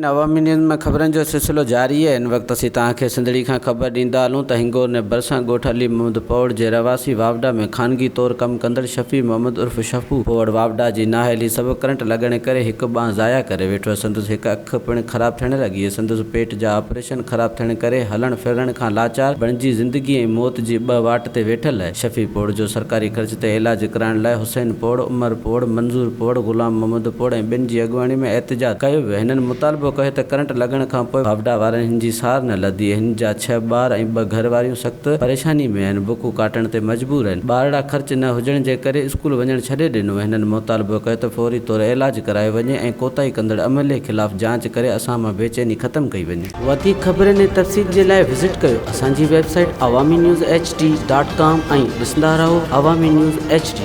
ناظرين عوامي نيوز ۾ خبرن جو سلسلو جاري آهي هن وقت اسين توهان کي سنڌڙي کان خبر ڏيندا هلون ته هنگور ڀرسان ڳوٺ علي محمد پوڙ جي رهواسي واوڊا ۾ خانگي طور ڪم ڪندڙ شفيع محمد عرف شفو پوڙ واوڊا جي نااهلي سبب ڪرنٽ لڳڻ ڪري هڪ ٻانهن ضايع ڪري ويٺو سندس هڪ اک پڻ خراب ٿيڻ لڳي سندس پيٽ جا آپريشن خراب ٿيڻ ڪري هلڻ ڦرڻ کان لاچار بڻجي زندگي ۽ موت جي ٻه واٽ تي ويٺل شفيع پوڙ جو سرڪاري خرچ تي علاج ڪرائڻ لاء حسين پوڙ، عمر پوڙ، منظور پوڙ، غلام محمد پوڙ ۽ ٻين جي اڳواڻي ۾ احتجاج ڪيو ويو. هنن مطالبو ڪيو ته ڪرنٽ لڳڻ کانپوء واپڊا وارن هن جي سار نه لڌي، هن جا ڇهه ٻار ۽ ٻه گهر واريون سخت پريشاني ۾ آهن، بکون ڪاٽڻ تي مجبور آهن، ٻارڙا خرچ نه هجڻ جي ڪري اسڪول وڃڻ ڇڏي ڏنو. هنن مطالبو ڪيو ته فوري طور علاج ڪرايو وڃي ۽ ڪوتاهي ڪندڙ عملي خلاف جاچ ڪري اسان مان بيچيني ختم ڪئي وڃي. وڌيڪ خبرن ۽ تفصيل جي لاء وزٽ ڪيو اسان جي website Awami news H D dot com ۽ ڏسندا رهو عوامي نيوز ايڇ ڊي.